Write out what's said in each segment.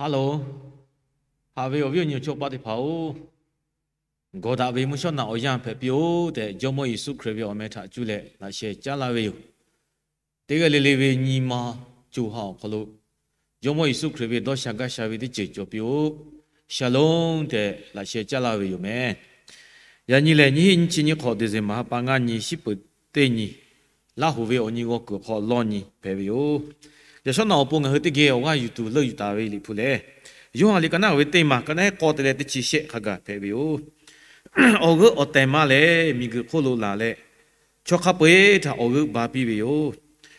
Hello, haꞈ ve awˬ viˉ awˬ nyi awˬ chawˇ paˆ teˇ hpaˍ-oˬ, gawˬ daꞈ ve mvuhˇ shawˉ naꞈ awˬ yanˇ hpehꞈ piˇ-oˆ tehꞈ, Jawˇmawˇ Yeˍsuˆ Hkriꞈ ve awˬ meh htaꞈ cuˇ leh laꞈ sheh caˉ laˇ ve yoˬ. Teˇ g'aˇ le le ve nyi ma co ha awˬ hk'aw lo Jawˇmawˇ Yeˍsuˆ Hkriꞈ ve dawˇ sha gaˇ sha ve teˇ ceuˬ cawˬ piˇ-oˆ. Shalom tehꞈ laꞈ sheh caˉ laˇ ve yoˬ meh. Yaꞈ nyi lehˬ, nyiˇ hinˉ nyiˇ chi nyiˇ hk'awꞈ December ha pa ngaˇ nyi, shiˉ peuˬ teˇ nyi, Laˇ hoꞈ ve awˬ nyi g'aw kuiˬ awˬ hk'aw lawˇ nyi hpehꞈ ve yoˬ. Yaꞈ shawˉ naꞈ awˬ pon ngaˬ hui teˇ geh awˬ g'aˇ yuˬ tuˬ leuˆ yuˬ taˍ ve Liꞈ hpu lehˬ, Yoˇhanˬ liꞈ ka naˆ ve teˇ maˬ, ka naˆ k'awˇ te leh teˇ chi shehˆ hk'a gaˬ hpehꞈ ve yoˬ. Awˬ g'euˆ awˬ tehˬ ma lehˬ, miˬguiˬ hk'oˆ lo laˬ leh, chaw hk'a peu-eˬ htaꞈ awˬ g'euˆ ba piˇ ve yoˬ.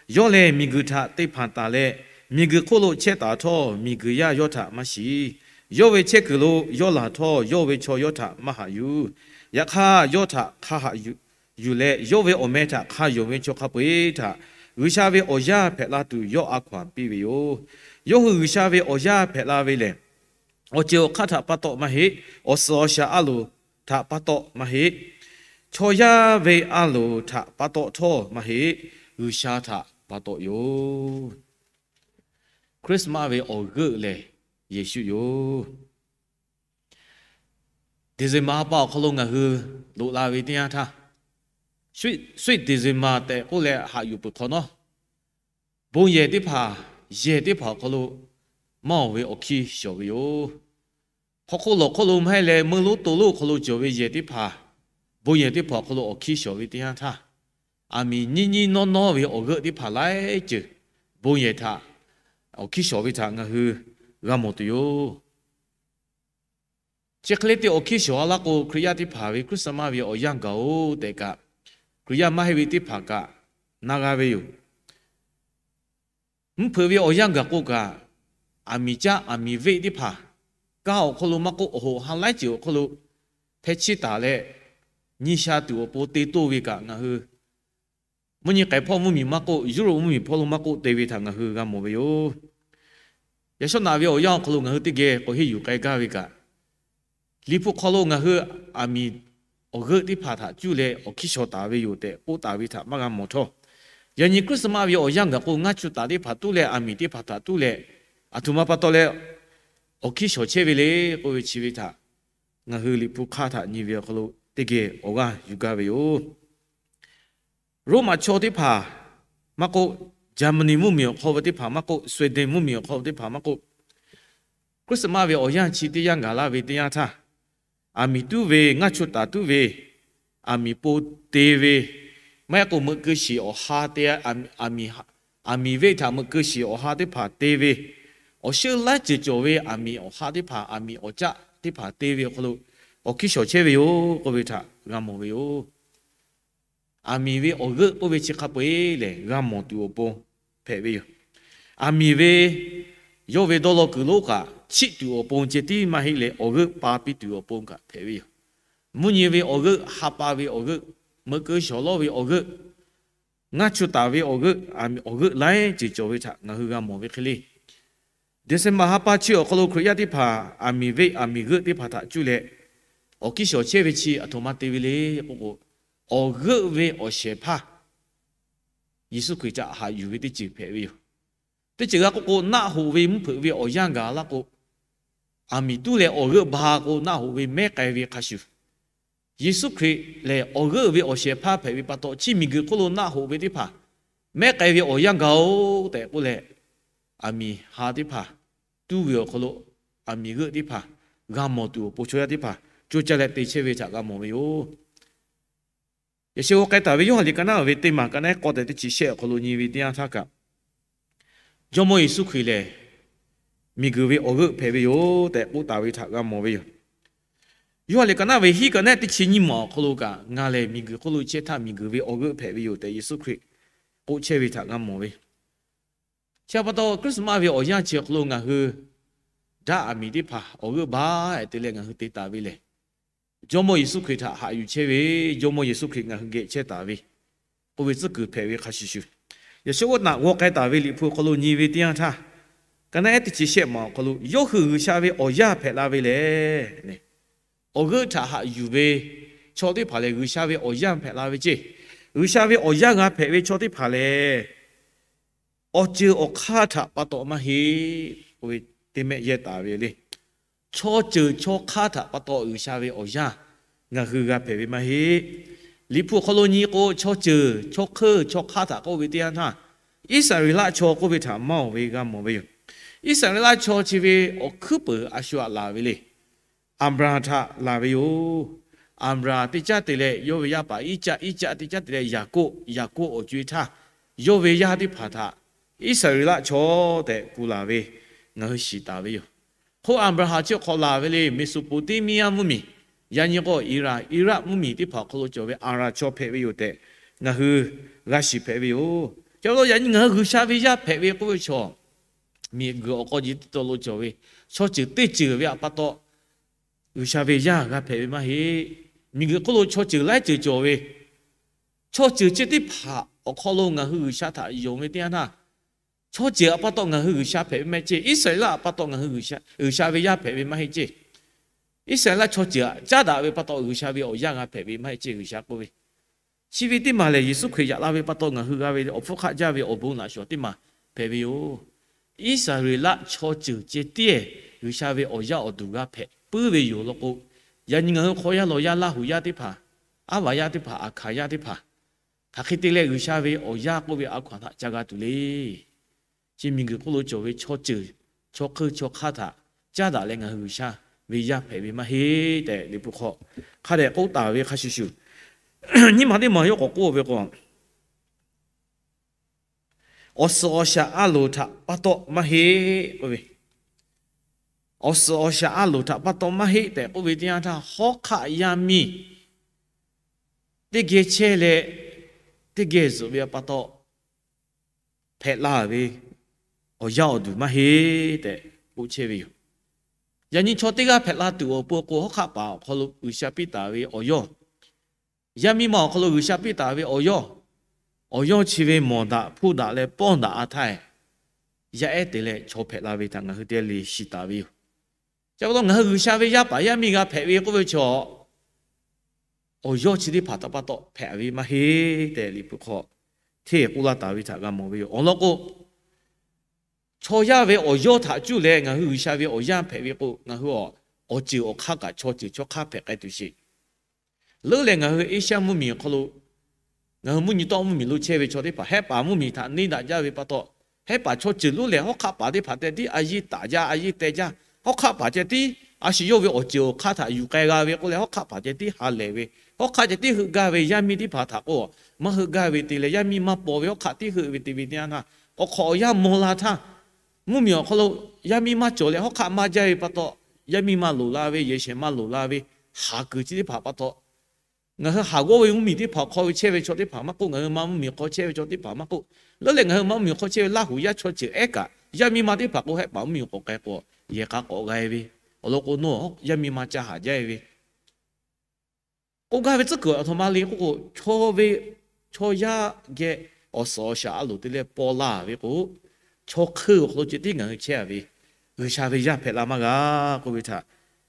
Yawˇ lehˬ miˬguiˬ htaꞈ te hpanˍ taˍ leh, miˬguiˬ hk'oˆ lo chehˇ taˍ htawˇ, miˬguiˬ yaˇ yawˇ htaꞈ maˇ shiˍ. Yawˇ ve chehˇ kuiˬ lo yawˇ laˬ htawˇ, yawˇ ve chaw yawˇ htaꞈ maˇ haꞈ yuˬ. Yaꞈ hk'aˇ, yawˇ htaꞈ hk'a haꞈ yuˬ leh, yawˇ ve awˬ meh htaꞈ hk'a yonˍ ve chaw hk'a peu-eˬ htaꞈ G'uiˬsha ve awˬ yaˇ hpehꞈ la tuˬ yawˇ a hkaw anˬ piˇ ve yoˬ. Yawˇ hui G'uiˬsha ve awˬ yaˇ hpehꞈ la ve lehˬ, awˬ ceuˬ awˬ hk'aˇ htaꞈ pa taw maˇ heˆ. Awˬ suhˍ awˬ shaˍ a loˍ htaꞈ pa taw maˇ heˆ. Chaw yaˇ ve a loˍ htaꞈ pa taw htawˇ maˇ heˆ. G'uiˬsha htaꞈ pa taw yoˬ. Christmas ve awˬ g'euˆ lehˬ, Yeˍsuˆ yoˬ. December ha pa awˬ hk'aw lo ngaˬ hui loꞈ la ve teˇ yanˇ htaˇ, Sweet December tehꞈ k'oˆ leh haꞈ yuˬ peuˬ hk'awꞈ nawˉ, bon yehˬ teˇ hpaˍ, yehˬ teˇ hpaˍ awˬ hk'aw lo maˇ awˬ ve awˬ hkiˇ shawˍ ve yoˬ. Hk'aw hk'oˆ lawˬ hk'oˆ lo maˇ heˆ leh, meuˇ lonˉ to lonˉ awˬ hk'aw lo cawˬ ve yehˬ teˇ hpaˍ, bon yehˬ teˇ hpaˍ awˬ hk'aw lo awˬ hkiˇ shawˍ ve teˇ yanˇ htaˇ, aˬ miˍ nyiˇ nyiˇ nawˉ nawˉ ve awˬ g'euˆ teˇ hpaˍ laiˉ ceuˬ bon yehˬ htaꞈ awˬ hkiˇ shawˍ ve htaꞈ ngaˬ hui g'a mawˬ tuˬ yoˬ. Chi hk'e le te awˬ hkiˇ shawˍ a laˇ k'o, Hkriꞈ yaˇ teˇ hpaˍ ve Christmas ve awˬ yanˇ gaˬ-oˬ tehꞈ kaꞈ, Hkriꞈ yaˇ maˇ heˆ ve teˇ hpaˍ kaꞈ na g'a ve yoˬ. Mvuhˇ hpeuꞈ ve awˬ yanˇ gaˬ k'o kaꞈ, aˬ miˍ caˉ aˬ miˍ veˆ teˇ hpaˍ, kaˇ awˬ hk'aw lo maˇ k'oˆ, awˬ hoꞈ ha laiˉ ceuˬ awˬ hk'aw lo hpeh chiˇ taˍ leh, nyi sha tuˬ awˬ pon te toˇ ve kaꞈ ngaˬ hui mvuhˇ nyi k'ai hpawˇ mvuhˇ miˬ maˇ k'oˆ, Europe mvuhˇ miˬ hpawˇ lo maˇ k'oˆ te ve htaꞈ ngaˬ hui g'a mawˬ ve yoˬ. Yaꞈ shawˉ naꞈ ve awˬ yanˇ awˬ hk'aw lo ngaˬ hui teˇ geh k'awꞈ henˇ yuˬ k'ai gaˇ ve kaꞈ, Liꞈ hpu hk'aw lo ngaˬ hui aˬ miˍ awˬ g'euˆ teˇ hpaˍ htaꞈ cuˇ leh awˬ hkiˇ shawˍ taˍ ve yoˬ tehꞈ k'oˆ taˍ ve htaꞈ maˇ g'a mawˬ htawˇ, yaꞈ nyi Christmas ve awˬ yanˇ gaˬ k'o, ngaˇ chu taˍ teˇ hpaˍ tuˉ leh aˬ miˍ teˇ hpaˍ htaꞈ tuˉ leh, aˬ htoꞈ ma pa taw leh awˬ hkiˇ shawˍ chehˇ ve le k'oˆ ve chi ve htaꞈ ngaˬ hui Liꞈ hpu hk'aˇ htaꞈ nyi ve awˬ hk'aw lo teˇ geh awˬ g'aˇ yuˬ gaˇ ve yoˬ. Roˉmaꞈ chaw teˇ hpaˍ maˇ k'oˆ, Germany mvuhˇ miˬ awˬ hk'aw ve teˇ hpaˍ maˇ k'oˆ, Sweden mvuhˇ miˬ awˬ hk'aw ve teˇ hpaˍ maˇ k'oˆ, Christmas ve awˬ yanˇ chi teˇ yanˇ gaˬ laˇ ve teˇ yanˇ htaˇ, aˬ miˍ tuˉ ve, ngaˇ chu taˍ tuˉ ve, aˬ miˍ po te ve, maˇ heˆ k'o meuꞈ keu shiˍ awˬ ha te, aˬ miˍ veˆ htaꞈ meuꞈ keu shiˍ awˬ ha teˇ hpaˍ te ve, awˬ sheuˆ laiˉ ceuˬ cawˬ ve aˬ miˍ awˬ ha teˇ hpaˍ, aˬ miˍ awˬ caˆ teˇ hpaˍ te ve awˬ hk'aw lo awˬ hkiˇ shawˍ chehˇ ve yoˬ k'oˆ ve htaꞈ g'a mawˬ ve yoˬ. Aˬ miˍ ve awˬ g'euˆ k'oˆ ve chi hk'a peu-eˬ lehˬ, g'a mawˬ tuˬ awˬ pon hpehꞈ ve yoˬ. Aˬ miˍ ve yawˇ ve dawˇ law kuiˬ lonˉ kaꞈ chiˆ tuˬ awˬ pon ceh tiˉ maˇ heˆ leh, awˬ g'euˆ pa piˇ tuˬ awˬ pon kaꞈ hpehꞈ ve yoˬ. Mvuhˇ nyi ve awˬ g'euˆ, ha pa ve awˬ g'euˆ, meuꞈ keu shawˍ lawˇ ve awˬ g'euˆ, ngaˇ chu taˍ ve awˬ g'euˆ, aˬ miˍ awˬ g'euˆ laiˉ ceuˬ cawˬ ve htaꞈ ngaˬ hui g'a mawˬ ve hk'e le. December ha pa chi awˬ hk'aw lo Hkriꞈ yaˇ teˇ hpaˍ aˬ miˍ veˆ aˬ miˍ g'euˆ teˇ hpaˍ htaꞈ cuˇ leh awˬ hkiˇ shawˍ chehˇ ve chi aˬ htoꞈ ma te ve le k'oˆ k'o, awˬ g'euˆ ve awˬ shehˍ hpaˇ Yeˍsuˆ Hkriꞈ htaꞈ haꞈ yuˬ ve teˇ ceuˬ hpehꞈ ve yoˬ. Teˇ ceuˬ g'a k'oˆ k'o, naˆ hoꞈ ve mvuhˇ hpeuꞈ ve awˬ yanˇ gaˬ laˇ k'o, aˬ miˍ tuˉ leh awˬ g'euˆ ba k'o, naˆ hoꞈ ve mehˉ k'ai ve hk'a shuˍ, Yeˍsuˆ Hkriꞈ lehˬ awˬ g'euˆ ve awˬ shehˍ hpaˇ hpehꞈ ve pa taw, chi miˬguiˬ hk'oˆ lo naˆ hoꞈ ve teˇ hpaˍ mehˉ k'ai ve awˬ yanˇ gaˬ-oˬ tehꞈ k'oˆ leh, aˬ miˍ ha teˇ hpaˍ tuˉ ve awˬ hk'aw lo, aˬ miˍ g'euˆ teˇ hpaˍ g'a mawˬ tuˬ awˬ pon chaw yaˇ teˇ hpaˍ co caˇ leh te chehˇ ve htaꞈ g'a mawˬ ve yoˬ. Yaꞈ sheh g'aw k'ai taˍ ve Yoˇhanˬ liꞈ ka naˆ ve teˇ maˬ, ka naˆ k'awˇ te teˇ chi shehˆ awˬ hk'aw lo nyi ve teˇ yanˇ htaˇ kaꞈ, Jawˇmawˇ Yeˍsuˆ Hkriꞈ lehˬ miˬguiˬ ve awˬ g'euˆ hpehꞈ ve yoˬ tehꞈ k'oˆ taˍ ve htaꞈ g'a mawˬ ve yoˬ. Yoˇhanˬ liꞈ ka naˆ ve hiˉ, ka naˆ teˇ chi nyiˇ maˬ awˬ hk'aw lo kaꞈ, ngaˬ lehˬ miˬguiˬ hk'oˆ lo chehˇ htaˇ miˬguiˬ ve awˬ g'euˆ hpehꞈ ve yoˬ tehꞈ Yeˍsuˆ Hkriꞈ k'oˆ chehˇ ve htaꞈ g'a mawˬ ve. Chi pa taw, Christmas ve awˬ yanˇ chi awˬ hk'aw lo ngaˬ hui daꞈ aˬ miˍ teˇ hpaˍ awˬ g'euˆ ba-e te leh ngaˬ hui te taˍ ve lehˬ, Jawˇmawˇ Yeˍsuˆ Hkriꞈ htaꞈ haꞈ yuˬ chehˇ ve, Jawˇmawˇ Yeˍsuˆ Hkriꞈ ngaˬ hui geh chehˇ taˍ ve k'oˆ ve tcuhˉ kuiˬ hpehꞈ ve hk'a shuˍ shuˍ, yaꞈ sheh g'aw naꞈ g'aw k'ai taˍ ve Liꞈ hpu awˬ hk'aw lo nyi ve teˇ yanˇ htaˇ, ka naˆ ehˉ teˇ chi shehˆ maˬ awˬ hk'aw lo, yawˇ hui G'uiˬsha ve awˬ yaˇ hpehꞈ la ve lehˬ, awˬ g'euˆ htaꞈ haꞈ yuˬ ve chaw teˇ hpaˍ lehˬ, G'uiˬsha ve awˬ yaˇ hpehꞈ la ve ceˇ. G'uiˬsha ve awˬ yaˇ g'a hpehꞈ ve chaw teˇ hpaˍ lehˬ, awˬ ceuˬ awˬ hk'aˇ htaꞈ pa taw maˇ heˆ k'oˆ ve teˇ mehˆ yehˇ taˍ ve le. Chaw ceuˬ chaw hk'aˇ htaꞈ pa taw G'uiˬsha ve awˬ yanˇ ngaˬ hui g'a hpehꞈ ve maˇ heˆ. Liꞈ hpu awˬ hk'aw lo nyi k'o, chaw ceuˬ chaw hk'euˇ chaw hk'aˇ htaꞈ k'oˆ ve teˇ yanˇ htaˇ, Iˉsaˍreˍlaˆ chaw k'oˆ ve htaꞈ maˇ awˬ ve g'a mawˬ ve yoˬ. Iˉsaˍreˍlaˆ chaw chi ve awˬ hkuiˉ peuˍ a shu htaꞈ laˬ ve le. Aˍbraˍhanˍ htaꞈ laˬ ve yoˬ. Aˍbraˍhanˍ teˇ caˉ te leh yawˇ ve yaˇ paˍ Iˉcaˆ, Iˉcaˆ teˇ caˉ te leh Yaˍkoˆ, Yaˍkoˆ awˬ co-e htaˇ, yawˇ ve yaˇ teˇ hpaˍ htaꞈ Iˉsaˍreˍlaˆ chaw tehꞈ kuˬ laˬ ve ngaˬ hui shiˍ taˍ ve yoˬ. Hk'o Aˍbraˍhanˍ chi hk'awꞈ laˬ ve le, Meˍsoˍpoˍteˇmiˇyaˇ mvuhˇmiˬ, yaꞈ nyi k'o Iˍraˍ, Iˉraˆ mvuhˇmiˬ teˇ hpaˍ awˬ hk'aw lo cawˬ ve Aˍraˍ chaw hpehꞈ ve yoˬ tehꞈ ngaˬ hui g'a shiˍ hpehꞈ ve yoˬ. Chi pa taw yaꞈ nyi ngaˬ hui G'uiˬsha ve yaˇ hpehꞈ ve k'oˆ ve chaw, miˬguiˬ awˬ k'aw ji teˇ taw lo cawˬ ve chaw ceuˬ teˇ ceuˬ ve htaꞈ pa taw G'uiˬsha ve yaˇ g'a hpehꞈ ve maˇ heˆ. Miˬguiˬ hk'oˆ lo chaw ceuˬ laiˉ ceuˬ cawˬ ve, chaw ceuˬ chi teˇ hpaˍ awˬ hk'aw lo ngaˬ hui G'uiˬsha htaꞈ yonˍ ve teˇ yanˇ htaˇ, chaw ceuˬ htaꞈ pa taw ngaˬ hui G'uiˬsha hpehꞈ ve maˇ heˆ ceˇ. Iˉsaˍreˍlaˆ pa taw ngaˬ hui G'uiˬsha ve yaˇ hpehꞈ ve maˇ heˆ ceˇ. Iˉsaˍreˍlaˆ chaw ceuˬ htaꞈ caˉ daꞈ ve pa taw G'uiˬsha ve awˬ yanˇ g'a hpehꞈ ve maˇ heˆ ceˇ. G'uiˬsha k'oˆ ve, chi ve teˇ maˬ lehˬ Yeˍsuˆ Hkriꞈ yaꞈ la ve pa taw ngaˬ hui g'a ve awˬ hpfuhˇ hk'aˆ jaˇ ve awˬ bon laꞈ shawˍ teˇ maˬ hpehꞈ ve yoˬ. Iˉsaˍreˍlaˆ chaw ceuˬ ceh tiˉ G'uiˬsha ve awˬ yaˇ awˬ duˬ g'a hpehꞈ puiˉ ve yoˬ law k'o, yaꞈ nyi ngaˬ hui hk'aw yaˇ law yaˇ Laˇhuˍ yaˇ teˇ hpaˍ, Aˉvaˍ yaˇ teˇ hpaˍ, Aˍhkaˍ yaˇ teˇ hpaˍ, hk'aˬ hk'e te leh G'uiˬsha ve awˬ yaˇ k'oˆ ve a hkaw anˬ htaꞈ ca g'a tuˬ le. Chi miˬguiˬ hk'oˆ lo cawˬ ve chaw ceuˬ, chaw hk'euˇ chaw hk'aˇ htaꞈ caˉ daꞈ leh ngaˬ hui G'uiˬsha ve yaˇ hpehꞈ ve maˇ heˆ tehꞈ Liꞈ hpu hk'aw hk'a dehꞈ k'oˆ taˍ ve hk'a shuˍ shuˍ, nyiˇ maˬ teˇ maˬ yawˇ k'awꞈ k'oˆ ve k'o, awˬ suhˍ awˬ shaˍ a loˍ htaꞈ pa taw maˇ heˆ k'oˆ ve, awˬ suhˍ awˬ shaˍ a loˍ htaꞈ pa taw maˇ heˆ tehꞈ k'oˆ ve teˇ yanˇ htaˇ, hawˉ hk'aˆ yaˇ miˇ teˇ geh chehˇ leh teˇ geh zuhꞈ ve pa taw hpehꞈ la ve awˬ yaˇ awˬ duˬ maˇ heˆ tehꞈ k'oˆ chehˇ ve yoˬ. Yaꞈ nyi chaw teˇ g'aˇ hpehꞈ la tuˬ awˬ pon k'o, hawˉ hk'aˆ paˍ awˬ hk'aw lo G'uiˬsha piˇ taˍ ve awˬ yawˇ, yaˇ miˇ ma awˬ hk'aw lo G'uiˬsha piˇ taˍ ve awˬ yawˇ, awˬ yawˇ chi ve mawˬ daꞈ hpuˇ daꞈ leh pawˇ daꞈ a htaˇ, yaˇ ehˉ te leh chaw hpehꞈ la ve htaꞈ ngaˬ hui teˇ g'aˇ le shiˍ taˍ ve yoˬ. Chi pa taw ngaˬ hui G'uiˬsha ve yaˇ paˍ yaˇ miˇ g'a hpehꞈ ve k'oˆ ve chaw, awˬ yawˇ chi teˇ hpaˍ htaꞈ pa taw hpehꞈ ve maˇ heˆ tehꞈ Liꞈ hpu hk'aw hteˇ k'oˆ laˇ taˍ ve htaꞈ g'a mawˬ ve yoˬ. Awˬ lawn k'o, chaw yaˇ ve awˬ yawˇ htaꞈ cuˇ leh ngaˬ hui G'uiˬsha ve awˬ yaˇ hpehꞈ ve k'o, ngaˬ hui awˬ ceuˬ awˬ hk'aˇ kaꞈ chaw ceuˬ chaw hk'aˇ hpehꞈ k'ai tuˬ sheˍ. Leuˉ leh ngaˬ hui Asia mvuhˇmiˬ awˬ hk'aw lo, ngaˬ hui mvuhˇ nyi tawˆ mvuhˇmiˬ lo chehˇ ve chaw teˇ hpaˍ hehˉ paˍ mvuhˇmiˬ htaꞈ neˇ daꞈ jaˇ ve pa taw, hehˉ paˍ chaw ceuˬ lonˉ lehˬ hawˉ hk'aˆ paˍ teˇ hpaˍ ceh tiˉ a yiˇ taˍ jaˇ, a yiˇ teh jaˇ. Hawˉ hk'aˆ paˍ ceh tiˉ a shu yawˇ ve awˬ ceuˬ awˬ hk'aˇ htaꞈ yuˬ k'ai g'a ve k'oˆ leh, hawˉ hk'aˆ paˍ ceh tiˉ ha lehˬ ve, hawˉ hk'aˆ ceh tiˉ heuˆ gaˇ ve yaˇ miˇ teˇ hpaˍ htaꞈ k'o, maˇ heuˆ gaˇ ve te leh yaˇ miˇ maˇ paw ve hawˉ hk'aˆ tiˉ heuˆ ve te ve teˇ yanˇ htaˇ, awˬ hk'awꞈ awˬ yanˇ maw la htaˇ, mvuhˇmiˬ awˬ hk'aw lo yaˇ miˇ maˇ cawˬ leh hawˉ hk'aˆ maˇ jaˇ ve pa taw, yaˇ miˇ maˇ loˍ la ve, yehˬ shehˍ maˇ loˍ la ve, haˍ kuiˬ chi teˇ hpaˍ pa taw, ngaˬ hui haˍ g'awˇ ve mvuhˇmiˬ teˇ hpaˍ hk'aw ve chehˇ ve chaw teˇ hpaˍ maˇ k'oˆ, ngaˬ hui ma mvuhˇmiˬ hk'aw chehˇ ve chaw teˇ hpaˍ maˇ k'oˆ, leuˉ leh ngaˬ hui ma mvuhˇmiˬ hk'aw chehˇ ve Laˇhuˍ yaˇ chaw ceuˬ ehˉ kaꞈ, yaˇ miˇ ma teˇ hpaˍ k'o hehˉ paˍ mvuhˇmiˬ k'awꞈ k'ai k'o, yehˬ k'a k'awꞈ g'a ve, awˬ lawn k'o nawˬ yaˇ miˇ ma ca haˍ jaˇ ve k'oˆ gaˇ ve tcuhˉ kuiˬ aˬ htoꞈ ma le k'oˆ k'o, chaw ve, chaw yaˇ geh awˬ suhˍ awˬ shaˍ a loˍ te leh paw la ve k'o, chaw hk'euˇ awˬ hk'aw lo ceh tiˉ ngaˬ hui chehˇ a ve, G'uiˬsha ve yaˇ hpehꞈ la maˇ g'a k'oˆ ve htaꞈ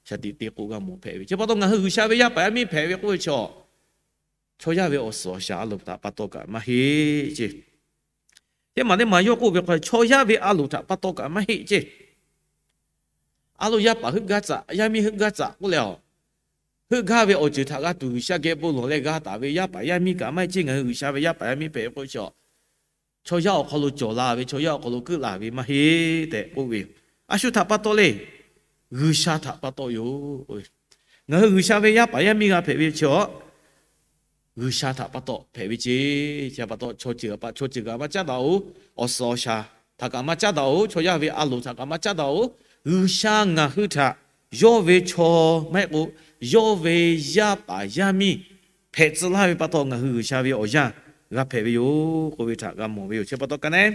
shaˍ tiꞈ te k'o g'a mawˬ hpehꞈ ve. Chi pa taw ngaˬ hui G'uiˬsha ve yaˇ paˍ yaˇ miˇ hpehꞈ ve k'oˆ ve chaw, chaw yaˇ ve awˬ suhˍ awˬ shaˍ a loˍ htaꞈ pa taw kaꞈ maˇ heˆ ceˇ. Teˇ maˬ teˇ maˬ yawˇ k'oˆ ve k'o, chaw yaˇ ve a loˍ htaꞈ pa taw kaꞈ maˇ heˆ ceˇ. A loˍ yaˇ paˍ heuˆ gaˇ tcuhꞈ, yaˇ miˇ heuˆ gaˇ tcuhꞈ k'oˆ leh, heuˆ gaˇ ve awˬ ceuˬ htaꞈ g'a tuˬ G'uiˬsha geh bon lawˬ leh g'a taˍ ve yaˇ paˍ yaˇ miˇ kaꞈ maˇ heˆ ceˇ. Ngaˬ hui G'uiˬsha ve yaˇ paˍ yaˇ miˇ hpehꞈ ve k'o, chaw yaˇ awˬ hk'aw lo cawˬ la ve, chaw yaˇ awˬ hk'aw lo keuˆ la ve maˇ heˆ tehꞈ k'oˆ ve yoˬ. A shu htaꞈ pa taw le, G'uiˬsha htaꞈ pa taw yoˬ. Ngaˬ hui G'uiˬsha ve yaˇ paˍ yaˇ miˇ g'a hpehꞈ ve chi awˬ, G'uiˬsha htaꞈ pa taw hpehꞈ ve ceˇ. Chi pa taw chaw ceuˬ pa chaw ceuˬ kaꞈ maˇ caˉ daꞈ-oˬ. Awˬ suhˍ awˬ shaˍ htaꞈ kaꞈ maˇ caˉ daꞈ-oˬ. Chaw yaˇ ve a loˍ htaꞈ kaꞈ maˇ caˉ daꞈ-oˬ. G'uiˬsha ngaˬ hui htaꞈ yawˇ ve chaw maˇ heˆ k'o, yawˇ ve yaˇ paˍ yaˇ miˇ hpehꞈ tcuh laˇ ve pa taw, ngaˬ hui G'uiˬsha ve awˬ yaˇ g'a hpehꞈ ve yoˬ k'oˆ ve htaꞈ g'a mawˬ ve yoˬ. Chi pa taw ka naˉ,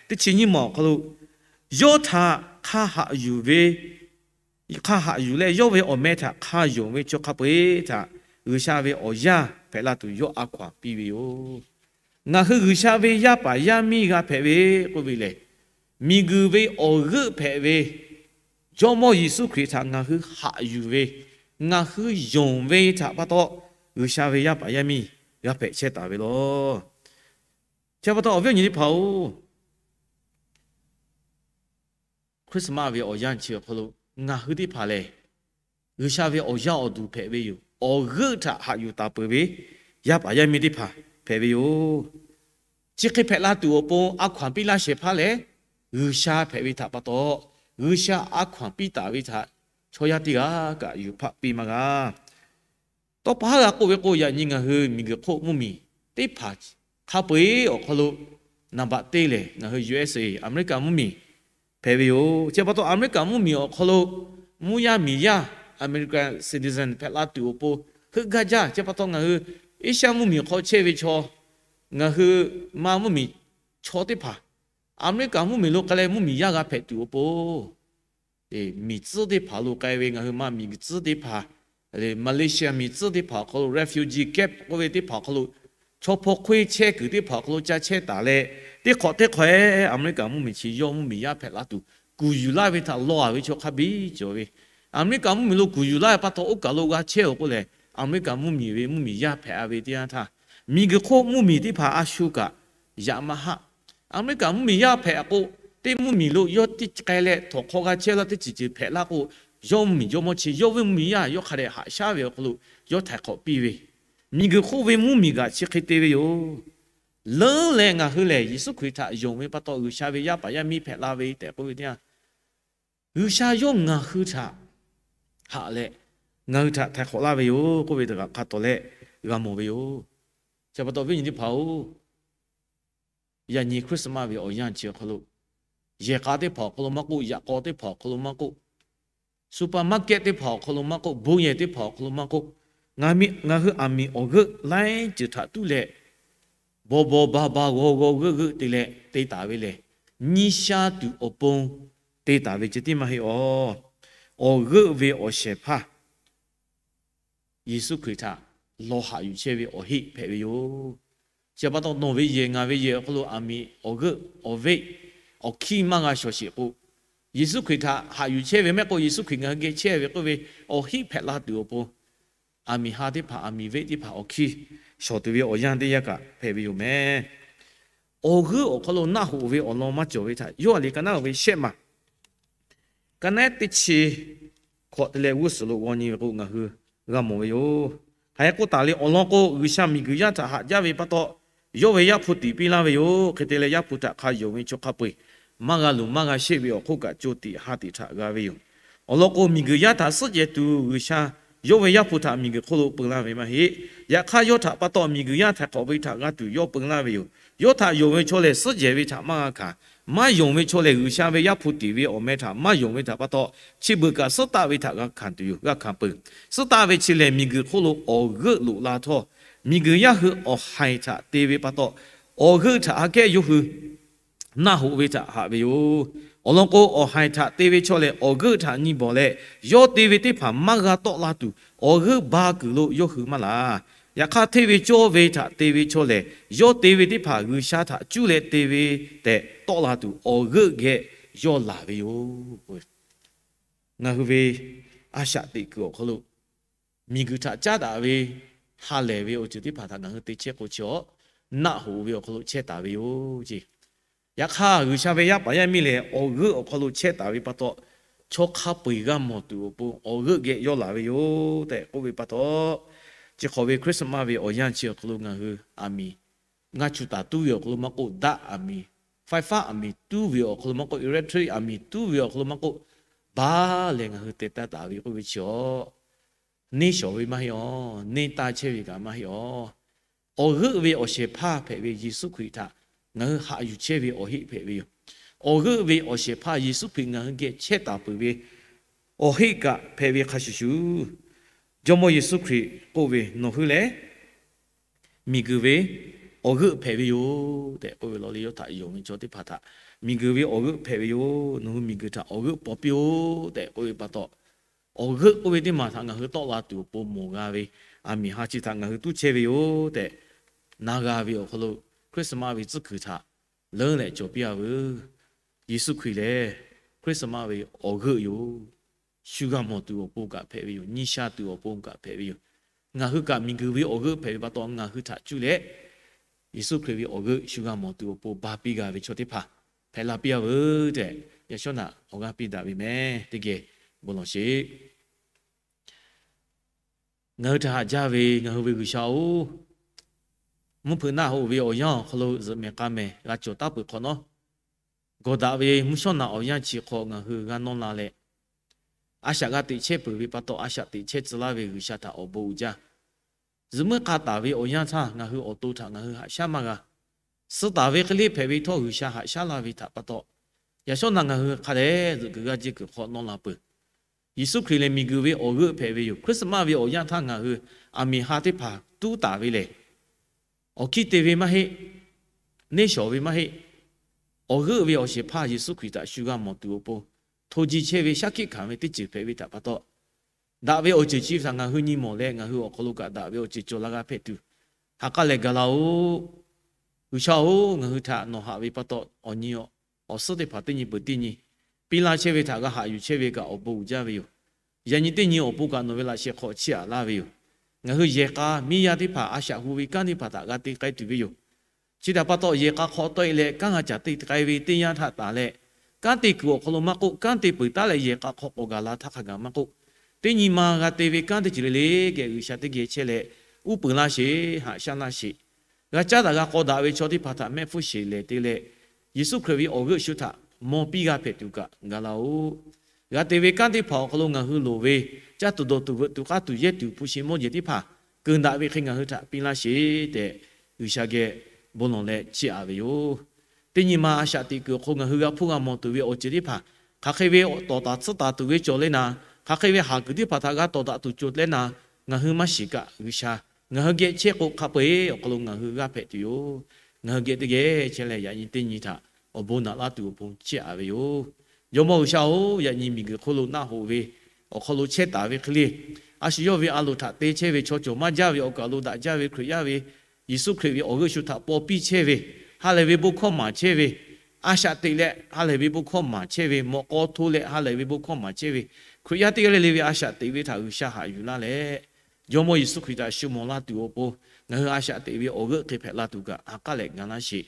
teˇ chi nyiˇ maˬ awˬ hk'aw lo, yawˇ htaꞈ hk'a haꞈ yuˬ ve hk'a haꞈ yuˬ leh yawˇ ve awˬ meh htaꞈ hk'a yonˍ ve chaw hk'a peu-eˬ htaꞈ G'uiˬsha ve awˬ yaˇ hpehꞈ la tuˬ yawˇ a hkaw-anˬ piˇ ve yoˬ. Ngaˬ hui G'uiˬsha ve yaˇ paˍ yaˇ miˇ g'a hpehꞈ ve k'oˆ ve lehˬ, miˬguiˬ ve awˬ g'euˆ hpehꞈ ve Jawˇmawˇ Yeˍsuˆ Hkriꞈ htaꞈ ngaˬ hui haꞈ yuˬ ve, ngaˬ hui yonˍ ve htaꞈ pa taw, G'uiˬsha ve yaˇ paˍ yaˇ miˇ g'a hpehꞈ chehˇ taˍ ve yoˬ. Chi pa taw awˬ viˉ awˬ nyi teˇ hpaˍ-oˬ, Christmas ve awˬ yanˇ chi awˬ hk'aw lo ngaˬ hui teˇ hpaˍ lehˬ, G'uiˬsha ve awˬ yaˇ awˬ duˬ hpehꞈ ve yoˬ. Awˬ g'euˆ htaꞈ haꞈ yuˬ taˍ peuˬ ve yaˇ paˍ yaˇ miˇ teˇ hpaˍ hpehꞈ ve yoˬ. Chi hk'e hpehꞈ la tuˬ awˬ pon a hkaw anˬ piˇ laˇ shehˍ hpaˇ lehˬ, G'uiˬsha hpehꞈ ve htaꞈ pa taw, G'uiˬsha a hkaw anˬ piˇ taˍ ve htaꞈ chaw yaˇ teˇ g'aˇ kaꞈ yuˬ hpaˆ piˇ maˇ g'a. Tawˇ pa haˉ g'a k'oˆ ve k'o, yaꞈ nyi ngaˬ hui miˬguiˬ hk'oˆ mvuhˇmiˬ teˇ hpaˍ hk'a peu-eˬ awˬ hk'aw lo naˍ baꞈ teˇ lehˬ, ngaˬ hui U S A, America mvuhˇmiˬ hpehꞈ ve yoˬ. Chi pa taw America mvuhˇmiˬ awˬ hk'aw lo mvuhˇ yaˇ miˬ yaˇ, American citizen hpehꞈ la tuˬ awˬ pon heuˆ gaˇ jaˇ. Chi pa taw ngaˬ hui Asia mvuhˇmiˬ hk'aw chehˇ ve chaw, ngaˬ hui ma mvuhˇmiˬ chaw teˇ hpaˍ America mvuhˇmiˬ lo k'ai leh mvuhˇmiˬ yaˇ g'a hpehꞈ tuˬ awˬ pon, miˬ tcuhˉ teˇ hpaˍ lo k'ai ve ngaˬ hui ma miˬguiˬ tcuhˉ teˇ hpaˍ, Malaysia miˬ tcuhˉ teˇ hpaˍ awˬ hk'aw lo refugee camp k'oˆ ve teˇ hpaˍ awˬ hk'aw lo, chaw hpaw hk'oˆ chehˇ kuiˬ teˇ hpaˍ awˬ hk'aw lo ca chehˇ taˍ leh, teˇ hk'awꞈ teˇ hk'awꞈ America mvuhˇmiˬ chi yawˇ mvuhˇmiˬ yaˇ hpehꞈ la tuˬ kuˬ yuˬ laˇ ve htaꞈ law a ve chaw hk'a biˇ cawˬ ve. America mvuhˇmiˬ lo kuˬ yuˬ laˇ ve pa taw, oˇ kaˬ lo g'a chehˇ-oˬ k'oˆ lehˬ, America mvuhˇmiˬ ve mvuhˇmiˬ yaˇ hpehꞈ a ve teˇ yanˇ htaˇ, miˬguiˬ hk'oˆ mvuhˇmiˬ teˇ hpaˍ a shu kaꞈ yaꞈ maˇ haˆ. America mvuhˇmiˬ yaˇ hpehꞈ k'o, teˇ mvuhˇmiˬ lo yawˇ teˇ k'ai leh htawnˍ hk'aw g'a chehˇ laˇ teˇ ceuˬ ceuˬ hpehꞈ laˇ k'o, yawˇ mvuhˇmiˬ jawˇmawˇ chi yawˇ ve mvuhˇmiˬ yaˇ yawˇ hk'a dehꞈ haꞈ shaˉ ve awˬ hk'aw lo yawˇ htaiˍ hk'awꞈ piˇ ve, miˬguiˬ hk'oˆ ve mvuhˇmiˬ kaꞈ chi hk'e te ve yoˬ. Leuˉ leh ngaˬ hui lehˬ, Yeˍsuˆ Hkriꞈ htaꞈ yonˍ ve pa taw G'uiˬsha ve yaˇ paˍ yaˇ miˇ hpehꞈ la ve tehꞈ k'oˆ ve teˇ yanˇ, G'uiˬsha yawˇ ngaˬ hui htaꞈ haꞈ leh, ngaˬ hui htaꞈ htaiˍ hk'awꞈ laˇ ve yoˬ k'oˆ ve htaꞈ hk'a tawˍ leh g'a mawˬ ve yoˬ. Chi pa taw viˉ nyi teˇ hpaˍ-oˬ, yaꞈ nyi Christmas ve awˬ yanˇ chi awˬ hk'aw lo, yehˬ k'a teˇ hpaˍ awˬ hk'aw lo maˇ k'oˆ, yaꞈ k'aw teˇ hpaˍ awˬ hk'aw lo maˇ k'oˆ, supermarket teˇ hpaˍ awˬ hk'aw lo maˇ k'oˆ, bon yehˬ teˇ hpaˍ awˬ hk'aw lo maˇ k'oˆ, ngaˬ hui aˬ miˍ awˬ g'euˆ laiˉ ceuˬ htaꞈ tuˉ leh, baw baw ba ba g'aw g'aw g'euˆ g'euˆ te leh te taˍ ve lehˬ, nyi sha tuˬ awˬ pon te taˍ ve ceh tiˉ maˇ heˆ awˬ. Awˬ g'euˆ ve awˬ shehˍ hpaˇ Yeˍsuˆ Hkriꞈ htaꞈ lawˬ haꞈ yuˬ chehˇ ve awˬ heˆ hpehꞈ ve yoˬ. Chi pa taw nawˬ ve yehˬ ngaˬ ve yehˬ awˬ hk'aw lo aˬ miˍ awˬ g'euˆ awˬ veˆ awˬ hkiˇ maˇ g'a shawˍ sheˍ k'o, Yeˍsuˆ Hkriꞈ htaꞈ haꞈ yuˬ chehˇ ve mehˆ k'o, Yeˍsuˆ Hkriꞈ ngaˬ hui geh chehˇ ve k'oˆ ve awˬ heˆ hpehꞈ la tuˬ awˬ pon, aˬ miˍ ha teˇ hpaˍ aˬ miˍ veˆ teˇ hpaˍ awˬ hkiˇ shawˍ tuˬ ve awˬ yanˇ teˇ yanˇ kaꞈ hpehꞈ ve yoˬ meh. Awˬ g'euˆ awˬ hk'aw lo naˆ hoꞈ ve awˬ lawn maˇ cawˬ ve htaꞈ yawˇ a liꞈ ka naˉ ve shehˆ maˬ ka naˉ teˇ chi hkawꞈ te leh g'uˇ suhˍ lo g'aw nyi ve k'o, ngaˬ hui g'a mawˬ ve yoˬ. Hk'aˬ hk'e k'oˆ taˍ le, awˬ lawn k'o, G'uiˬsha miˬguiˬ yaˇ htaꞈ haꞈ jaˇ ve pa taw, yawˇ ve Yaˇ hpu tiꞈ piˇ laˇ ve yoˬ. Hk'e te leh, Yaˇ hpu htaꞈ hk'a yonˍ ve chaw hk'a peu-eˬ maˇ g'a luˬ maˇ g'a sheˆ ve awˬ hk'oˆ kaꞈ co tiꞈ ha tiꞈ htaꞈ g'a ve yoˬ. Awˬ lawn k'o, miˬguiˬ yaˇ htaꞈ suhˉ jehˬ tuˬ G'uiˬsha yawˇ ve Yaˇ hpu htaꞈ miˬguiˬ hk'oˆ lo peu laˇ ve maˇ heˆ. Yaꞈ hk'aˇ, yawˇ htaꞈ pa taw miˬguiˬ yaˇ htaiˍ hk'awꞈ ve htaꞈ g'a tuˬ yawˇ peu laˇ ve yoˬ. Yawˇ htaꞈ yonˍ ve chaw lehˬ, suhˉ jehˬ ve htaꞈ maˇ g'a hkanˍ. Maˇ yonˍ ve chaw lehˬ, G'uiˬsha ve Yaˇ hpu tiꞈ ve awˬ meh htaꞈ maˇ yonˍ ve htaꞈ pa taw, chi beuꞈ kaꞈ suhˉ taˆ ve htaꞈ g'a hkanˍ tuˬ yoˬ, g'a hkanˍ peuˬ. Suhˉ taˆ ve chi lehˬ, miˬguiˬ hk'oˆ lo awˬ g'euˆ loꞈ la htawˇ, miˬguiˬ yaˇ hui awˬ haiˬ htaꞈ te ve pa taw, awˬ g'euˆ htaꞈ aꞈ kehˉ yawˇ hui naˆ hoꞈ ve htaꞈ haꞈ ve yoˬ. Awˬ lawn k'o, awˬ haiˬ htaꞈ te ve chaw lehˬ, awˬ g'euˆ htaꞈ nyi bawˬ leh, yawˇ te ve teˇ hpaˍ maˇ g'a tawˆ la tuˬ, awˬ g'euˆ ba kuiˬ lo yawˇ hui maˇ laˬ. Yaꞈ hk'aˇ, hteˇ ve cawˇ ve htaꞈ te ve chaw lehˬ, yawˇ te ve teˇ hpaˍ G'uiˬsha htaꞈ cuˇ leh te ve tehꞈ tawˆ la tuˬ, awˬ g'euˆ geh yawˇ laˬ ve yoˬ. Ngaˬ hui ve a shaꞈ teꞈ kuiˬ awˬ hk'aw lo, miˬguiˬ htaꞈ caˉ daꞈ ve ha lehˬ ve awˬ ceuˬ teˇ hpaˍ htaꞈ ngaˬ hui te chehˇ k'o, chi awˬ naˆ hoꞈ ve awˬ hk'aw lo chehˇ taˍ ve yoˬ ce. Yaꞈ hk'aˇ, G'uiˬsha ve yaˇ paˍ yaˇ miˇ lehˬ, awˬ g'euˆ awˬ hk'aw lo chehˇ taˍ ve pa taw, chaw hk'a peu-eˬ g'a mawˬ tuˬ awˬ pon awˬ g'euˆ geh yawˇ laˬ ve yoˬ tehꞈ k'oˆ ve pa taw, chi hk'awꞈ ve Christmas ve awˬ yanˇ chi awˬ hk'aw lo ngaˬ hui aˬ miˍ ngaˇ chuˬ taˍ tuˉ ve awˬ hk'aw lo maˇ k'oˆ, daˆ aˬ miˍ, faiˉ faˉ aˬ miˍ tuˉ ve awˬ hk'aw lo maˇ k'oˆ, electric aˬ miˍ tuˉ ve awˬ hk'aw lo maˇ k'oˆ, baˬ leh ngaˬ hui te taˇ taˍ ve k'oˆ ve chi awˬ, neˇ shawˍ ve maˇ heˆ awˬ, neˇ taˇ chehˇ ve kaꞈ maˇ heˆ awˬ. Awˬ g'euˆ ve awˬ shehˍ hpaˇ hpehꞈ ve Yeˍsuˆ Hkriꞈ htaꞈ ngaˬ hui haꞈ yuˬ chehˇ ve awˬ heˆ hpehꞈ ve yoˬ. Awˬ g'euˆ ve awˬ shehˍ hpaˇ Yeˍsuˆ Hkriꞈ ngaˬ hui geh chehˇ taˍ peuˬ ve awˬ heˆ kaꞈ hpehꞈ ve hk'a shuˍ shuˍ, Jawˇmawˇ Yeˍsuˆ Hkriꞈ k'oˆ ve, nawˬ hui lehˬ miˬguiˬ ve awˬ g'euˆ hpehꞈ ve yoˬ tehꞈ k'oˆ ve law le, yawˇ htaꞈ yonˍ ve chaw teˇ hpaˍ htaꞈ, miˬguiˬ ve awˬ g'euˆ hpehꞈ ve yoˬ. Nawˬ hui miˬguiˬ htaꞈ awˬ g'euˆ paw piˇ-oˆ tehꞈ k'oˆ ve pa taw, awˬ g'euˆ k'oˆ ve teˇ maˬ htaꞈ ngaˬ hui tawˆ la tuˬ awˬ pon mawˬ g'a ve, aˬ miˍ ha chi htaꞈ ngaˬ hui tuˉ chehˇ ve yoˬ tehꞈ na g'a ve awˬ hk'aw lo, Christmas ve tcuhˉ kuiˬ htaꞈ leuˉ leh cawˬ piˇ-a veuˬ. Yeˍsuˆ Hkriꞈ lehˬ, Christmas ve awˬ g'euˆ yoˬ. Shu g'a mawˬ tuˬ awˬ pon kaꞈ hpehꞈ ve yoˬ. Nyi sha tuˬ awˬ pon kaꞈ hpehꞈ ve yoˬ. Ngaˬ hui kaꞈ miˬguiˬ ve awˬ g'euˆ hpehꞈ ve pa taw, ngaˬ hui htaꞈ cuˇ leh Yeˍsuˆ Hkriꞈ ve awˬ g'euˆ shu g'a mawˬ tuˬ awˬ pon ba piˇ g'a ve chaw teˇ hpaˍ hpehꞈ la piˇ-a veuˬ tehꞈ, yaꞈ shawˉ naꞈ awˬ g'aˇ piˇ daꞈ ve meh teˇ geh bon lawˬ sheˍ. Ngaˬ hui htaꞈ haꞈ jaˇ ve ngaˬ hui ve G'uiˬsha-oˬ, mvuhˇ hpeuꞈ naˆ hoꞈ ve awˬ yanˇ awˬ hk'aw lo zuhꞈ mehˍ k'a mehˍ g'a cawˬ taˉ peuˬ hk'awꞈ nawˉ, gawˬ daꞈ ve mvuhˇ shawˉ naꞈ awˬ yanˇ chi hk'aw ngaˬ hui g'a nawˇ la leh, a shaꞈ g'a teꞈ chehˇ peuˬ ve pa taw, a shaꞈ teꞈ chehˇ tcuh laˇ ve G'uiˬsha htaꞈ awˬ bon uiˍ jaˇ. Zuhꞈ muiˉ k'a taˍ ve awˬ yanˇ htaˇ ngaˬ hui awˬ to htaꞈ ngaˬ hui haꞈ shaˉ maˇ g'a. Suh taˍ ve hk'e le hpehꞈ ve htawˇ, G'uiˬsha haꞈ shaˉ laˇ ve htaꞈ pa taw, yaꞈ shawˉ naꞈ ngaˬ hui hk'a dehꞈ zuhꞈ kuiˬ g'aˇ jehˇ kuiˬ hk'awꞈ nawˇ la peuˬ. Yeˍsuˆ Hkriꞈ lehˬ miˬguiˬ ve awˬ g'euˆ hpehꞈ ve yoˬ. Christmas ve awˬ yanˇ htaˇ ngaˬ hui aˬ miˍ ha teˇ hpaˍ tuˉ taˍ ve lehˬ, awˬ hkiˇ te ve maˇ heˆ, neˇ shawˍ ve maˇ heˆ, awˬ g'euˆ ve awˬ shehˍ hpaˇ Yeˍsuˆ Hkriꞈ htaꞈ shu g'a mawˬ tuˬ awˬ pon, hto ji chehˇ ve shaˉ hkiˆ hkanˍ ve teˇ ceuˬ hpehꞈ ve htaꞈ pa taw, daꞈ ve awˬ ceuˬ chi htaꞈ ngaˬ hui nyi mawˬ leh, ngaˬ hui awˬ hk'aw lo kaꞈ daꞈ ve awˬ ceuˬ cawˬ la g'a hpehꞈ tuˬ, ha k'aˉ leh ga laˇ-oˬ. G'uiˬsha-oˬ, ngaˬ hui htaꞈ nawˬ haꞈ ve pa taw, awˬ nyi awˬ suhˉ teˇ hpaˍ teˇ nyi peuˬ teˇ nyi piˇ laˇ chehˇ ve htaꞈ g'a haꞈ yuˬ chehˇ ve kaꞈ awˬ bon uiˍ jaˇ ve yoˬ. Yaꞈ nyi teˇ nyi awˬ pon kaꞈ nawˬ ve laꞈ sheh hk'aw chiˇ aꞈ laˇ ve yoˬ. Ngaˬ hui yehˬ k'a miˇ yaˇ teˇ hpaˍ a shaꞈ hu ve kanˉ teˇ hpaˍ htaꞈ g'a te k'ai tuˬ ve yoˬ. Chi htaꞈ pa taw, yehˬ k'a hk'aw tawˆ-e leh kanˉ g'a caˍ te k'ai ve teˇ yanˇ htaˇ tanˬ leh, kanˉ te kuiˬ awˬ hk'aw lo maˇ k'oˆ, kanˉ te peuˬ taˉ leh yehˬ k'a hk'aw k'awꞈ gaˬ la htaˇ hk'a gaˬ maˇ k'oˆ, teˇ nyi ma g'a te ve kanˉ teˇ ceuˬ le le geh G'uiˬsha teˇ geh chehˇ leh, uˉ peunˍ laˇ sheˍ, haꞈ shaˉ laˇ sheˍ. G'a caˉ daꞈ g'a k'aw daꞈ ve chaw teˇ hpaˍ htaꞈ mehˆ hpfuhˇ sheˍ lehˬ te leh, Yeˍsuˆ Hkriꞈ ve awˬ g'euˆ shu htaꞈ maw piˇ g'a hpehꞈ tuˬ kaꞈ gaˬ laˇ-oˬ. G'a te ve kanˉ teˇ hpaˍ awˬ hk'aw lo ngaˬ hui loˍ ve caˇ tuˬ dawˬ tuˬ veuꞈ tuˬ k'aˇ tuˬ yehˇ tuˬ hpu shi mawˇ jeˬ teˇ hpaˍ keunˍ daꞈ ve hk'e ngaˬ hui htaꞈ piˇ laˇ sheˍ tehꞈ, G'uiˬsha geh bon lawˬ leh chiˇ aꞈ ve yoˬ. Teˇ nyi ma a shaꞈ teꞈ kuiˬ awˬ hk'aw ngaˬ hui g'a hpuˇ g'a mawˬ tuˬ ve awˬ ceuˬ teˇ hpaˍ, hk'aˬ hk'e ve tawˍ taˍ tsuhˇ taˍ tuˬ ve cawˬ le naˍ, hk'aˬ hk'e ve haˍ kuiˬ teˇ hpaˍ htaꞈ g'a tawˍ daꞈ tuˬ cawˬ leh naˍ, ngaˬ hui maˇ shiˍ kaꞈ G'uiˬsha ngaˬ hui geh chehˇ k'o, hk'a peu-eˬ awˬ hk'aw lo ngaˬ hui g'aˇ hpehꞈ tuˬ yoˬ. Ngaˬ hui geh teˇ geh chehˇ leh, yaꞈ nyi teˇ nyi htaꞈ awˬ bon naꞈ laˇ tuˬ awˬ pon chiˇ aꞈ ve yoˬ. Jawˇmawˇ G'uiˬsha-oˬ, yaꞈ nyi miˬguiˬ hk'oˆ lo naˆ hoꞈ ve awˬ hk'aw lo chehˇ taˍ ve hk'e le, a shu yawˇ ve a loˍ htaꞈ te chehˇ ve chaw cawˬ maˇ jaˇ ve awˬ kaˬ lo daꞈ jaˇ ve Hkriꞈ yaˇ ve, Yeˍsuˆ Hkriꞈ ve awˬ g'euˆ shu htaꞈ paw piˇ chehˇ ve, ha lehˬ ve bon hkawˇ maˍ chehˇ ve, a shaꞈ teꞈ leh ha lehˬ ve bon hkawˇ maˍ chehˇ ve, mawꞈ k'aw hto leh ha lehˬ ve bon hkawˇ maˍ chehˇ ve, Hkriꞈ yaˇ teˇ g'aˇ le le ve a shaꞈ teꞈ ve htaꞈ G'uiˬsha haꞈ yuˬ laˇ leh, Jawˇmawˇ Yeˍsuˆ Hkriꞈ htaꞈ shu mawˬ laˇ tuˬ awˬ pon, ngaˬ hui a shaꞈ teꞈ ve awˬ g'euˆ hk'e hpehꞈ la tuˬ kaꞈ ha k'aˉ leh ga laˇ sheˍ.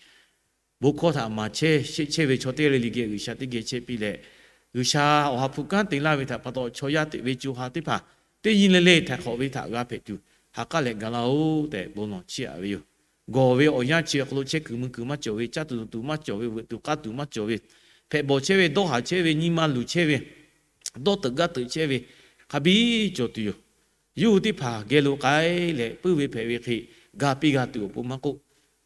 Bon hkawˇ htaꞈ maˍ chehˇ sheˆ chehˇ ve chaw teˇ g'aˇ le le geh G'uiˬsha teˇ geh chehˇ piˇ leh, G'uiˬsha awˬ ha hpu kanˉ te laˇ ve htaꞈ pa taw, chaw yaˇ teꞈ ve co ha teˇ hpaˍ teˇ nyi le le htaiˍ hk'awꞈ ve htaꞈ g'a hpehꞈ tuˬ, ha k'aˉ leh ga laˇ-oˬ tehꞈ bon lawˬ chiˇ aꞈ ve yoˬ. Gawˬ ve awˬ yanˇ chi awˬ hk'aw lo chehˇ kuiˬ mui kuiˬ maˇ cawˬ ve, caˇ tuˬ dawˬ tuˬ maˇ cawˬ ve, veuꞈ tuˬ k'aˇ tuˬ maˇ cawˬ ve, hpehꞈ bawˬ chehˇ ve, dawˇ haˍ chehˇ ve, nyi ma luˬ chehˇ ve, dawˇ teuꞈ gaˇ teuꞈ chehˇ ve, hk'a biˇ cawˬ tuˬ yoˬ. Yawˇ hui teˇ hpaˍ geh lo k'ai leh puiˉ ve hpehꞈ ve hk'e, ga piˇ g'a tuˬ awˬ pon maˇ k'oˆ,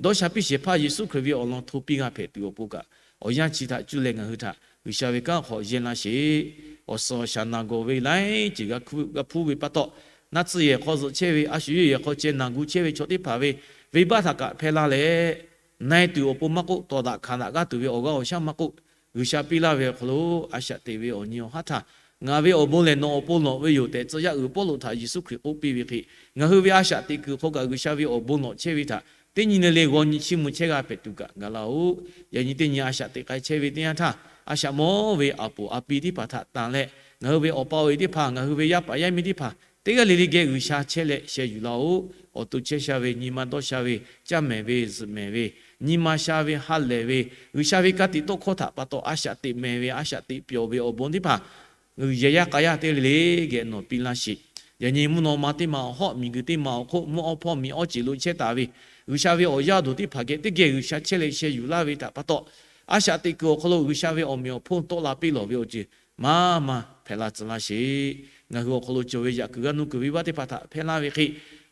dawˇ sha piˇ shehˍ hpaˇ Yeˍsuˆ Hkriꞈ ve awˬ lawn hto piˇ g'a hpehꞈ tuˬ awˬ pon kaꞈ, awˬ yanˇ chi htaꞈ cuˇ leh ngaˬ hui htaꞈ G'uiˬsha ve kanˉ hk'aw yehˇ laˇ sheˍ. Awˬ suhˍ awˬ shaˍ naˬ gawˬ ve laiˉ ceuˬ g'a hpuˇ ve pa taw, naˆ tsuhˇ yehˬ hk'aw zuhꞈ chehˇ ve, a shu yehˬ hk'aw ceh naˬ gu chehˇ ve chaw teˇ hpaˍ ve venˇbaˆ htaꞈ kaꞈ hpehˇ laˇ leh, na-e tuˬ awˬ pon maˇ k'oˆ, tawˍ daꞈ hkanˍ daꞈ g'aˇ tuˬ ve awˬ g'aˇ awˬ shaˉ maˇ k'oˆ, G'uiˬsha piˇ laˇ ve awˬ hk'aw lo a shaꞈ teꞈ ve awˬ nyi awˬ haˉ htaˇ, ngaˬ ve awˬ bon lehˬ nawˬ awˬ pon lawꞈ ve yoˬ tehꞈ, tcuh yaˇ uiˍ Pawˇluꞈ htaꞈ Yeˍsuˆ Hkriꞈ k'oˆ piˇ ve hk'e, ngaˬ hui ve a shaꞈ teꞈ kuiˬ hk'aw kaꞈ G'uiˬsha ve awˬ bon lawꞈ chehˇ ve htaꞈ teˇ nyi le le g'aw nyi chiˇ mvuh chehˇ g'a hpehꞈ tuˬ kaꞈ ga laˇ-oˬ. Yaꞈ nyi teˇ nyi a shaꞈ teꞈ k'ai chehˇ ve teˇ yanˇ htaˇ, a shaꞈ mawˇ ve a poˍ a pi teˇ hpaˍ htaꞈ tanˬ leh, ngaˬ hui ve awˬ pa awˬ e teˇ hpaˍ, ngaˬ hui ve yaˇ paˍ yaˇ miˇ teˇ hpaˍ teˇ g'aˇ le le geh G'uiˬsha chehˇ leh sheh yuˬ laˇ-oˬ. Awˬ to chehˇ sha ve, nyi ma dawˇ sha ve, caˇ mehˍ ve, zuhꞈ mehˍ ve, nyi ma sha ve, ha lehˬ ve, G'uiˬsha ve ka tiꞈ tawˇ hkawˇ htaꞈ pa taw a shaꞈ teꞈ mehˍ ve, a shaꞈ teꞈ pyawˬ ve awˬ bon teˇ hpaˍ, yehˬ yaˇ k'a yaˇ teˇ g'aˇ le le geh nawˬ piˇ laˇ sheˍ. Yaꞈ nyi mvuhˇ naw ma teˇ ma awˬ hawˉ, miˬguiˬ teˇ ma awˬ hk'oˆ, mvuhˇ awˇ hpawˇ miˬ awˇ ceˬ lo chehˇ taˍ ve G'uiˬsha ve awˬ yaˇ awˬ duˬ teˇ hpaˍ geh teˇ geh G'uiˬsha chehˇ leh sheh yuˬ laˇ ve htaꞈ pa taw, a shaꞈ teꞈ kuiˬ awˬ hk'aw lo G'uiˬsha ve awˬ meꞈ awˬ hponˇ tawˆ la piˇ lawˬ ve awˬ ceuˬ maˇ maˇ hpehꞈ la tcuh laˇ sheˍ. Ngaˬ hui awˬ hk'aw lo cawˬ ve yaꞈ kuiˬ g'aˇ nuˇ kuiˬ venˇbaˆ teˇ hpaˍ htaꞈ hpehˇ laˇ ve hk'e,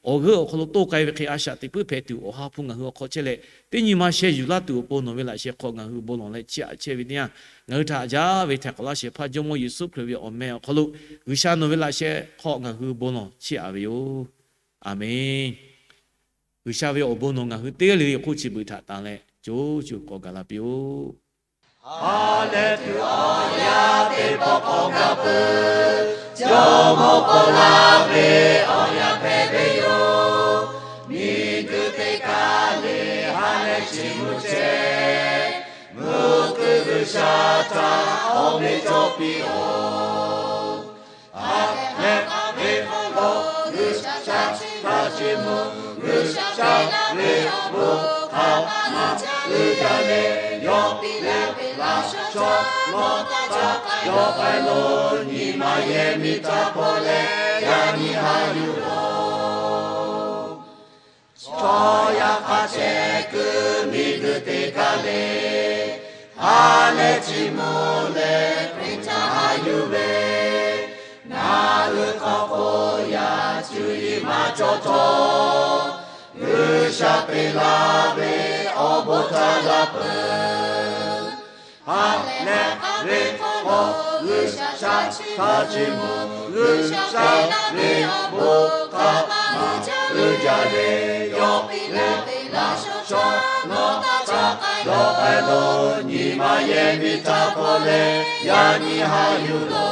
awˬ g'euˆ awˬ hk'aw lo toˇ k'ai ve hk'e a shaꞈ teꞈ puiˉ hpehꞈ tuˬ, awˬ ha hpu ngaˬ hui awˬ hk'aw chehˇ leh teˇ nyi ma sheh yuˬ laˇ tuˬ awˬ pon nawˬ ve laꞈ sheh hk'aw ngaˬ hui bon lawˬ leh chiˇ aꞈ chehˇ ve teˇ yanˇ, ngaˬ hui htaꞈ haꞈ jaˇ ve htaiˍ hk'awꞈ laˇ shehˍ hpaˇ Jawˇmawˇ Yeˍsuˆ Hkriꞈ ve awˬ meh awˬ hk'aw lo G'uiˬsha nawˬ ve laꞈ sheh hk'aw ngaˬ hui bon lawˬ chiˇ aꞈ ve yoˬ. Aˬmenˍ. G'uiˬsha ve awˬ bon nawˬ ngaˬ hui teˇ g'aˇ le le hk'oˆ chi beuꞈ htaꞈ tanˬ leh co co k'awꞈ gaˬ la piˇ-oˆ. Ha lehˬ tuˬ awˬ yanˇ teˇ pawˆ k'awꞈ gaˬ peuˬ. Jawˇmawˇ Pawˇluꞈ ve awˬ yanˇ hpehꞈ ve yoˬ. Miˬguiˬ teˇ kaˇ le ha lehˬ chi mvuhˇ chehˇ, mvuhˇ hkui G'uiˬsha htaꞈ awˬ meꞈ cawˬ piˇ-oˆ. Ha lehˬ ve k'o, G'uiˬsha htaꞈ chi mvuhˇ, G'uiˬsha ve awˬ bon hk'a maˇ uiˍ jaˇ leh, yawˇ piˇ leh shawˉ nawˉ taˇ yawˇ k'ai lo, nyi ma yehˬ miˬ htaꞈ hpawˇ leh yaꞈ nyi haꞈ yuˬ lo. Chaw yaˇ hk'a shehˍ kuiˬ miˬguiˬ teˇ kaˇ le, ha leh chi mvuh leh Hkriꞈ htaꞈ haꞈ yuˬ ve, ngaˬ hui hk'aw hk'oˆ yaꞈ cuˇ yiˍ maˇ cawˬ htawˇ, G'uiˬsha te laˇ ve awˬ bon htaꞈ laˇ peuˬ. Ha leh ve hk'aw G'uiˬsha htaꞈ chi mvuh, G'uiˬsha ve awˬ bon htaꞈ ngaˬ hui jaˇ ve yawˇ piˇ leh laꞈ shawˉ nawˉ taˇ yawˇ k'ai lo, nyi ma yehˬ miˬ htaꞈ hpawˇ leh yaꞈ nyi haꞈ yuˬ lo.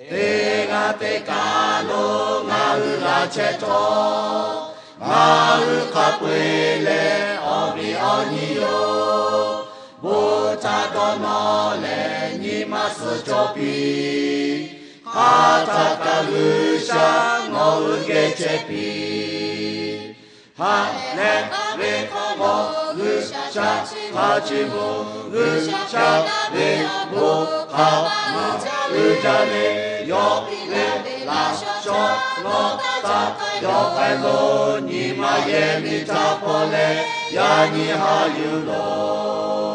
Teˇ g'aˇ teˇ kaˬ lo ngaˬ hui g'a chehˇ htawˇ, ngaˬ hui hk'a peu-eˬ leh awˬ viˉ awˬ nyi yoˬ. Bon htaꞈ dawˇ nawˇ leh nyi ma suhˍ cawˬ piˇ. Hk'aˬ htaˆ kaꞈ G'uiˬsha nawˬ hui geh chehˇ piˇ. Ha leh ve hk'aw G'uiˬsha htaꞈ chi mvuh, G'uiˬsha ve awˬ bon htaꞈ ngaˬ hui jaˇ leh, yawˇ piˇ leh laꞈ shawˉ nawˉ taˇ yawˇ k'ai lo, nyi ma yehˬ miˬ htaꞈ hpawˇ leh yaꞈ nyi haꞈ yuˬ lo.